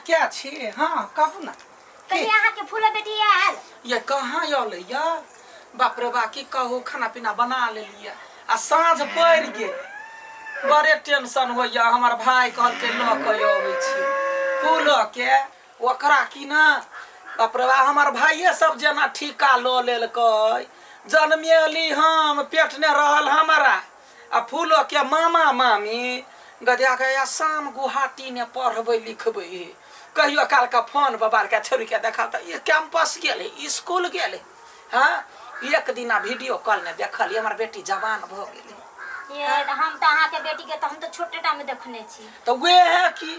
क्या छी हाँ कहू ना कहिया अहाँके फूलो बेटी आयल ये कहाँ अलै या बाप रे बा की कहू खाना पीना बना लेलियै आ साँझ पड़ि गेल बड़े टेंशन होइया हमर भाय कहलकै लऽ कऽ अबै छी फूलके ओकरा की ना बाप रे बा हमर भाइये सब जेना ठीका लऽ लेलकै जन्मेली हम पेट ने रहल हमरा आ फूलो के मामा मामी गधिया के आसाम गुवाहाटी ने पढ़बै लिखबै हे कहियो काल के फोन पर बार के छोड़ी के देखा तऽ ई कैंपस गेल हे स्कूल गेल हे हाँ एक दिना वीडियो कॉल ने देखल हमर बेटी जवान भऽ गेलै ये हम तऽ अहाँके बेटी के तऽ हम तऽ छोटे टा में देखने छी तऽ वएह की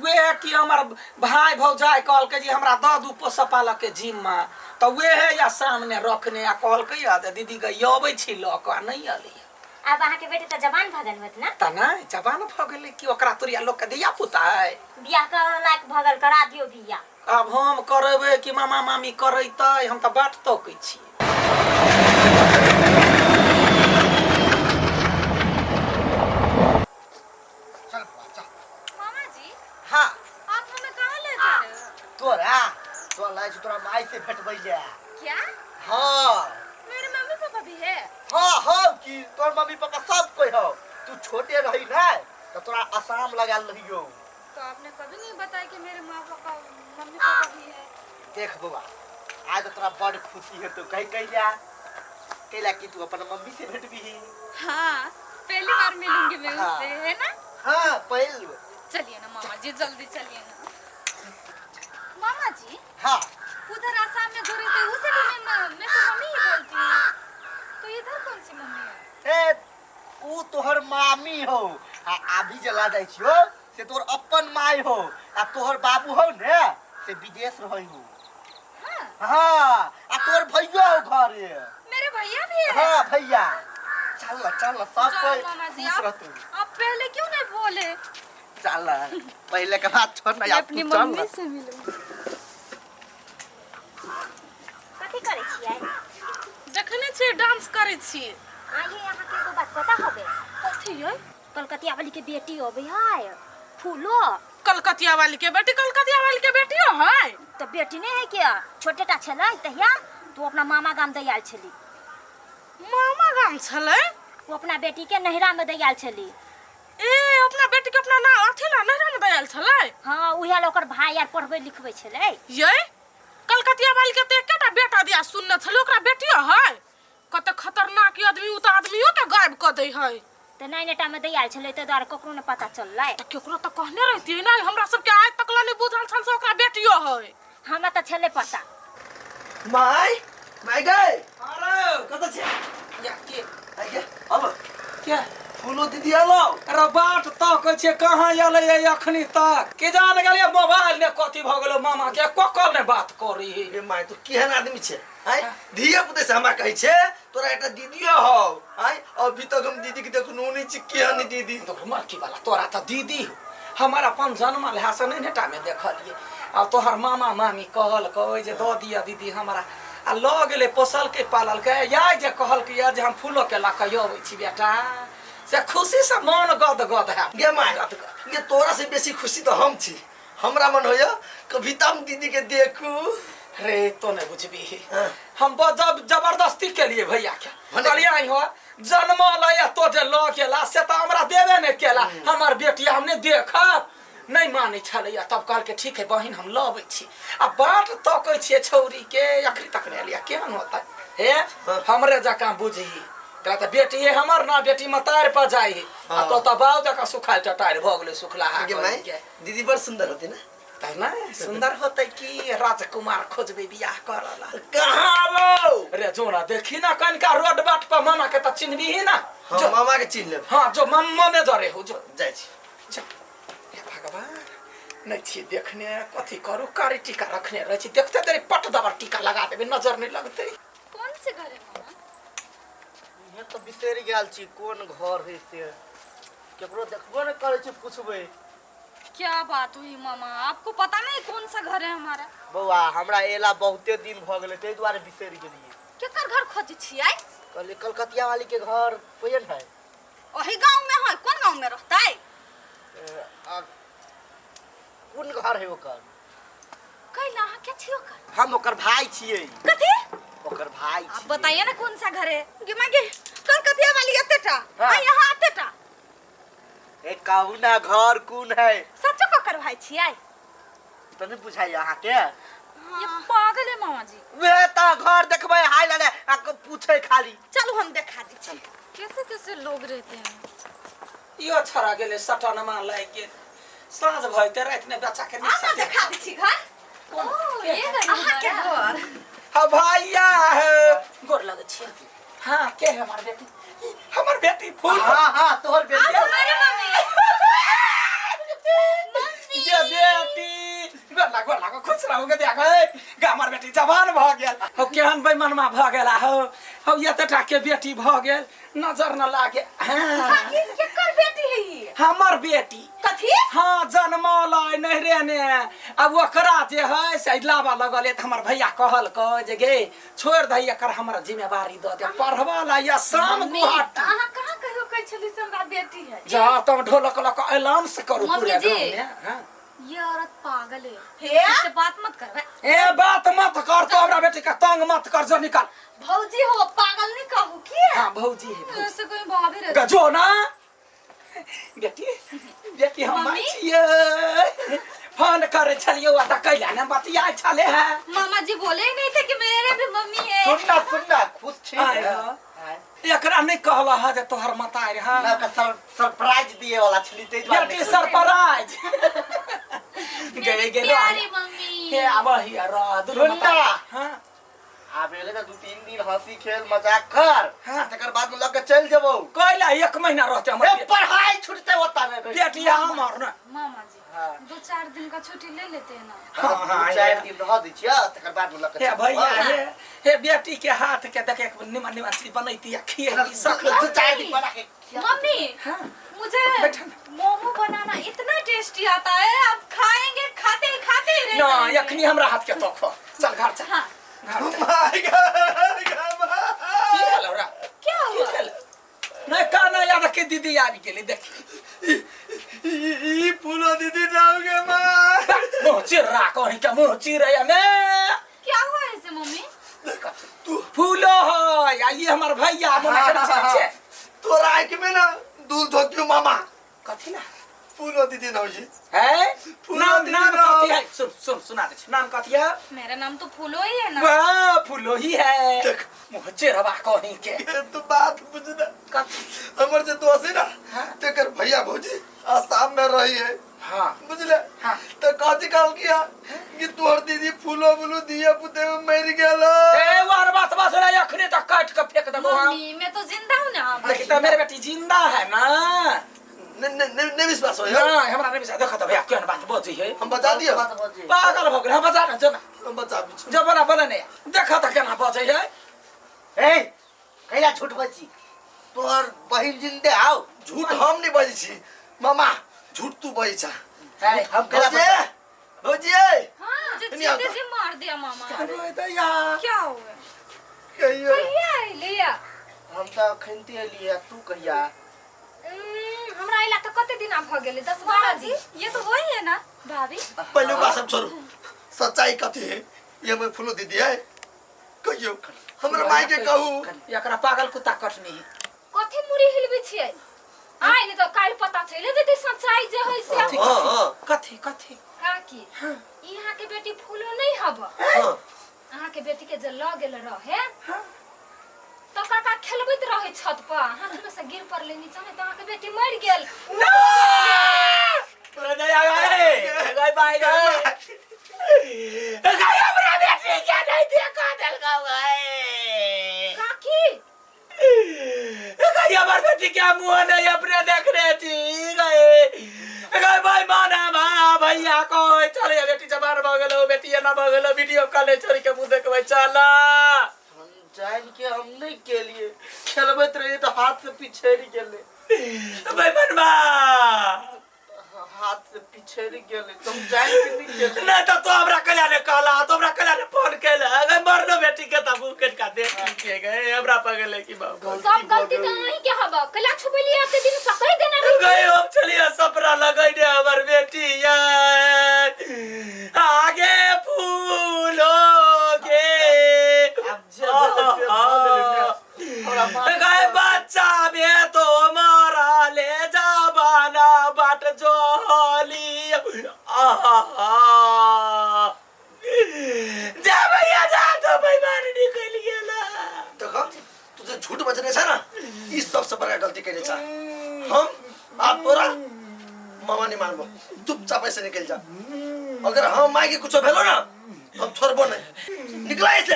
वएह की हमर भाय भौजाइ कहलकै जे हमरा दऽ दू पोसऽ पालऽ के जिम्मा तऽ वएह या सामने रखने आ कहलकै या जे दीदी गै अबै छी लऽ कऽ आ नहि अलै आब अहाँके बेटी तऽ जवान भऽ गेल होत ना तऽ नहि जवान भऽ गेलै कि ओकरा तोरिया लोकके धिया पुता है बियाह करऽ लायक भऽ गेल करा दियौ बियाह आब हम करेबै कि मामा मामी करेतै हम तऽ बाट तकै छी चल बुआ चल मामा जी हाँ आप हमें कहाँ ले जा रहे हो तोरा तोरा लाइ छी तोरा माय से भेटबै ले क्या हाँ मेरे मम्मी पापा भी है हाँ हाँ की तोर मम्मी पापा सब कोई हो तू छोटे रही ना तो तोरा आसाम लगा रहियो तो आपने कभी नहीं बताया कि मेरे माँ पापा मम्मी पापा भी है देख बौआ आज तो तोरा बड़ खुशी हेतौ कही कही जा कैला कि तू अपन मम्मी से भेटबिही हाँ पहली बार मिलूंगी मैं हाँ। उससे है ना हाँ पहिल चलिए ना मामा जी जल्दी चलिए ना मामा जी हाँ उधर आसाम में जो रहते हैं उसे भी मैं तो मम्मी ही बोलती हूँ तो इधर कौन सी मम्मी है ए ऊ तोहर मामी हो आ अभी जला जाइ छियो से तोहर अपन माय हो आ तोहर बाबू हो ने से विदेश रहै हो हाँ हाँ आ तोहर भैया हो घरे मेरे भैया भी है हाँ भैया चल ना चल ना सब चल कोई मामा जी खुश आप रहतौ आप पहले क्यों नहीं बोले चल ना पहले के बात छोड़ ना मैं यार अपनी तू चल मम्मी ना से मिलूंगी कथी करै छियै देखने छियै डांस करै छियै आइए अहाँके एगो बात पता होबे कथी यै कलकतिया वाली के बेटी अबै है फूलो कलकतिया वाली के बेटी कलकतिया वाली के बेटियो है तऽ बेटी नहि है के छोटे टा छलै तहिया तू अपना मामा गाम दै आयल छली मामा गाम छलै ओ अपना बेटी के नैहरा में दै आयल छली ए अपना बेटी के अपना ना अथी ला नैहरा में दै आयल छलै हाँ उहे ला ओकर भाई आर पढ़बै लिखबै छलै यै कलकतिया वाली के तऽ एकेटा बेटा दिया सुनने छलै ओकरा बेटियो है कते खतरनाक ई आदमी उ तऽ आदमियो के गायब कऽ दै है तऽ नाइने टा में दै आयल छलै ताहि दुआरे ककरो नहि पता चललै तऽ केकरो तऽ कहने रहितियै ने हमरा सबके आइ तक ला नहि बुझल छल से ओकरा बेटियो है हमरा तऽ छलै पता माय माय गए अरे कतऽ छै या के आइ गे अब के फूलो दीदी एलो अरे बाट तकै छियै कहाँ एलै ये अखनी तक के जान गेलियै मोबाइल ने कथी भऽ गेलो मामा के ककल ने बात करी रे माय तू केहन आदमी छै आय धिया पुते से हमरा कहै छै तोरा एकटा दीदियो हौ आय अभी तक हम दीदी के देखनो नहीं छी केहन दीदी तो मरकी वाला तोरा तऽ दीदी हो हमर अपन जन्मल है से नहि टा में देखलियै आ तोहर मामा मामी कहलकै जे दऽ दिअ दीदी हमरा आ लऽ गेलै पोसलकै पाललकै या जे कहलकै या जे हम फूलोके लऽ कऽ अबै छी बेटा से खुशीसँ मन गद गद है गे माय गद गद गे तोरा से बेसी खुशी तऽ हम छी हमरा मन होइया कभी तऽ हम दीदी के देखू रे तो नहीं बुझबी हाँ। हम जब जबरदस्ती के लिए भैया के भने- कहलियै आई हो जन्मल या तो जे लऽ गेला से तऽ हमरा देबे नहि केला हमर बेटी हम नहि देखब नहि मानै छलैया तब कहलकै ठीक है बहिन हम लबै छी आ बाट तकै छियै छौरीके अखनी तक नहि एलियै केहन होतै हे हमरे जकाँ बुझही तोरा तऽ बेटिए हमर ना बेटी मतार पर जाइ है आ हाँ। तो तऽ बाउ जकाँ सुखायल टटार भऽ गेलै सुखलाहा गे माय के दीदी बड़ सुंदर होती ना तऽ नहि सुन्दर होतै कि राजकुमार खोजबै बियाह करऽ ला कहाँ आलो रे जो ना देखी ना कनिका रोड बाट पर मामा के तऽ चिन्हबीही ना हाँ जो मामा के चिन्ह लेब हाँ जो मामा में जरे हो जो जाइ छी जो हे भगवान नहि छी देखने कथी करू कारी टीका रखने रहै छी देखते देरी पट दबर टीका लगा देबै नजर नहि लगतै कौन से घर है मामा इहे तऽ बिसरि गेल छी कोन घर है से केकरो देखबो नहि करै छी पुछबै क्या बात हुई मामा आपको पता नहीं कौन सा घर है हमारा बौआ हमरा एला बहुते दिन भऽ गेलै ताहि दुआरे बिसरि गेलियै केकर घर खोजै छियै कहलियै कलकतिया वाली के घर कोन है वही गांव में है कौन गांव में रहता है आ, कोन घर है ओकर। कैला अहाँ के छियो कर? हम ओकर भाई छियै। कथी? ओकर भाई आप छियै। बताइए ना कौन सा घर है? गे माँ गे, कलकतिया वाली एतेटा हाँ। आ यहाँ एतेटा। ए कहू ना घर कोन है? सचो ककर भाई छियै? तऽ नहि बुझाइए अहाँके? ये पागल है मामा जी। वएह तऽ घर देखबै हाय लने आ पूछै खाली। चलू हम देखा दै छी। कैसे कैसे लोग रहते हैं। इहो छड़ा गेलै सटनमा लागि गेल। साँझ भऽ जेतै रातिमे बच्चा के आब ना देखा दै छी घर। कोन? ओ, ये घर अहाँ के घर। हाँ भैया है, गोर लगै छी। हाँ के है हमार बेटी? हमर बेटी फूल। हाँ हाँ तोहर बेटी। हमारे मम्मी। ये बेटी गोर लागो, गोर लागो, खुश रहू गे। देख गे हमर बेटी जवान भऽ गेल। हौ केहन बेईमानमा भऽ गेल हौ। हौ एतेटा के बेटी भऽ गेल, नजर न लागे। हाँ। केकर बेटी है ई? हमर बेटी। कथी? हाँ जन्मल है नैहरे ने। अब ओकरा जे है से लाबऽ लगल तऽ हमर भैया कहलकै जे गे छोड़ि दही एकर, हमरा जिम्मेवारी दऽ दे पढ़बऽ ला या शाम मम्मी, गुवाहाटी। अहाँ कहाँ कहियो कहै छली से हमरा बेटी है? जा तब ढोलक लऽ कऽ अनाउंस करू मम्मी पूरा जी। गाँव में। हाँ। ये औरत पागल है। हे? इससे बात मत कर बे। ए बात मत कर, तो हमरा बेटी के तंग मत कर, जो निकल। भौजी हो पागल नहीं कहू की? हाँ भौजी है, भौजी। ऐसे कोई भाभी रहती। गजो ना बेटी, बेटी हम मम्मी? छियै। फोन करे छलियै ओ तऽ कैला ने बतियाइ छले है। मामा जी बोले ही नहीं थे कि मेरे भी मम्मी है। सुनना सुनना खुश छी आय ने? हो। एकरा नहीं कहला है जे तोहर मतारि है। ना ओकरा सरप्राइज दिए वाला छली ताहि दुआरे बेटी नहि सरप्राइज गे गे प्यारी मम्मी। हे आब हिया रह दुनू सुनना। मतारि। हाँ आब एले तऽ 2-3 दिन हंसी खेल मजाक कर। हाँ। तकर बाद में लग के चलि जेबौ। कैला 1 महीना रहते हमर ए बेटी। पढ़ाई छुटते ओता ने बेटी हमर ना। मामा जी हाँ। 2-4 दिन का छुट्टी ले लेते हैं ना। हाँ, हाँ, 2-4 हे। दिन रह दै छियै तकर बाद में लग के हे चलि भैया जेबौ। हे, हे बेटी के हाथ के देखे निमन निमन चीज बनैती आ खिएती सख। 2-4 दिन बना के खिया। मम्मी हाँ। मुझे बैठा ना। मोमो बनाना इतना टेस्टी आता है, आप खाएंगे खाते ही खाते ही रह ना जाएंगे। अखनी हमरा हाथ के तोखो। चल घर चल। हाँ। घर चल। My God, की भेल रा? क्या की हुआ? भेल? नहीं काना याद के दीदी आबि गेली देख। ई फूलो दीदी नाम के माँ। मुँह चिर्रा कहीं के मुँह चिरैया में। क्या हुआ ऐसे मम्मी? तू फूलो है आ ये हमर भैया मोना के छै छै। तोरा आँखि में ना दूध धोतियो मामा। कथी ना? फूलो दीदी नाम जी। है? फूलो नाम दीदी नाम नाम। कथी है? सुन सुन सुना दे छी। नाम कथी है? मेरा नाम तो फूलो ही है ना। वाह फूलो ही है। देख। मुँह चिरवा कहीं के। ये तो बात बुझना। कथी? हमर जे दोस्त है ना हाँ। तेकर भैया भौजी आसाम में रही है। हाँ। बुझले? हाँ। तो कथी कहल किया कि तोहर दीदी फूलो बुलू दिया पुते में मर गेल। ए वार बात बात रे अखने तक काट के फेंक देबो हम। मम्मी मैं तो जिंदा हूँ ना। लेकिन तो मेरे बेटी जिंदा है ना। ने ने ने ने विश्वास हो ना हमरा नहीं विश्वास। देखो तो भैया केहन बात बजै है। हम बता दियो। पागल भ गेल। हम बजा ना जो ना। हम बचा बिछ। जो बना बना नहीं देखो तो केना बजै है। ए कैला झूठ बजी? तोहर बहिन जिंदे आओ। झूठ हम नहीं बजै छी मामा, झूठ तू बजै छा। है, हम कैला भौजी, बजै? भौजी, हाँ, मुझे नहीं आता। जीते जी मार दिया मामा। अरे दैया। क्या हुआ? कहियो। कहिया अइलिया? हम तऽ अखनते एलियै, तू कहिया? हमरा अइला तऽ कते दिन आब भऽ गेलै, 10-12 दिन। ये तो वही है ना भाभी? पहले बात सब छोड़ू, सच्चाई कथी है ये हमर फूलो दीदी है कहियो हमरा माई के कहू। एकरा पागल कुत्ता कटनी है। कथी मुड़ी हिलबै छियै? आइ नहि तऽ काल्हि पता चलि जेतै सच्चाई जे है से। कथी, हाँ, हाँ। कथी कथी? काकी ई अहाँ के बेटी फूलो नहीं हब। हाँ। अहाँ के बेटी के जे लऽ गेल रहे तऽ काका खेलबैत रहे छत पर, हाथ में से गिर पड़लै नीचा में तऽ अहाँ के बेटी मरि गेल। तोरा नहीं आगा रे। गए बाय गए। गए हमरा बेटी के नहीं देखा देलकौ गए। काकी गए हमर बेटी के मुंह नहीं अपने देख रहे छी गए। गए भाई माना भा भैया को चले बेटी जवान भ गेलो, बेटी एना भ गेलो, वीडियो कॉल छोड़ के मुंह देखबै चला। हम जान के हम नहीं केलिए, खेलबैत रहिए तऽ हाथ से पिछड़ि गेलै। भाई मनवा हाथ से पिछड़ि गेलै तऽ हम जान के नहीं केलिए। नहीं तो हमरा कल्या ने कहला, तो हमरा कल्या ने फोन केला, अगर मरलो बेटी के तब मुंह के देख के गए हमरा पगले की बाबू। सब गलती तऽ अहीं के हब, कल्या छुबेलिए एते दिन से कहि देने रहिए। गए हम चलिए सपना लगै ने हमर बेटी यार। जा भैया जा तो बेईमानी निकलि गेल। देख, तू जे झूठ बजने छ ना, ई सबसे बड़का गलती कइले छ। हम आप तोरा मामा नहीं मानबो, चुपचाप ऐसे निकल जा। अगर हम माई के कुछ भेलो ना, हम छोड़बो नहीं। निकला ऐसे।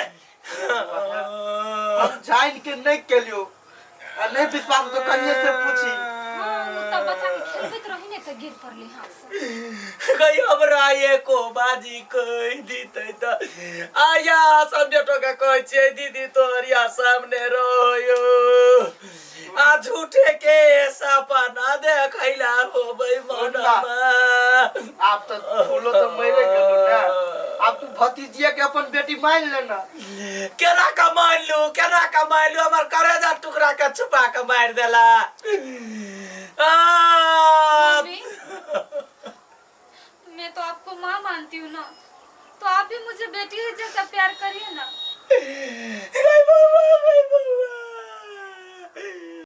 हम जान के नहीं केलियो आ नहीं विश्वास तो कन्या से पूछी। हाँ, उ तऽ बच्चा के खेलबैत रही ने तऽ गिर पड़ली हाथ से। कही हमरा एको बाजी कहि दितै तऽ आया सब बेटो के कहै छियै दीदी तोहरिया सामने रहो आ झूठे के सपना देखैला होबै मनमा। आप तो फूलो तो मरे गेलो ना, अब तू भतीजिया के अपन बेटी मान लेना। केना के मानलू, केना के मानलू, हमर करेजा टुकड़ा के छुपा के मारि देला। मम्मी, मैं तो आपको माँ मानती हूँ ना, तो आप भी मुझे बेटी ही जैसा प्यार करिए ना। हे बाबा, हे बाबा।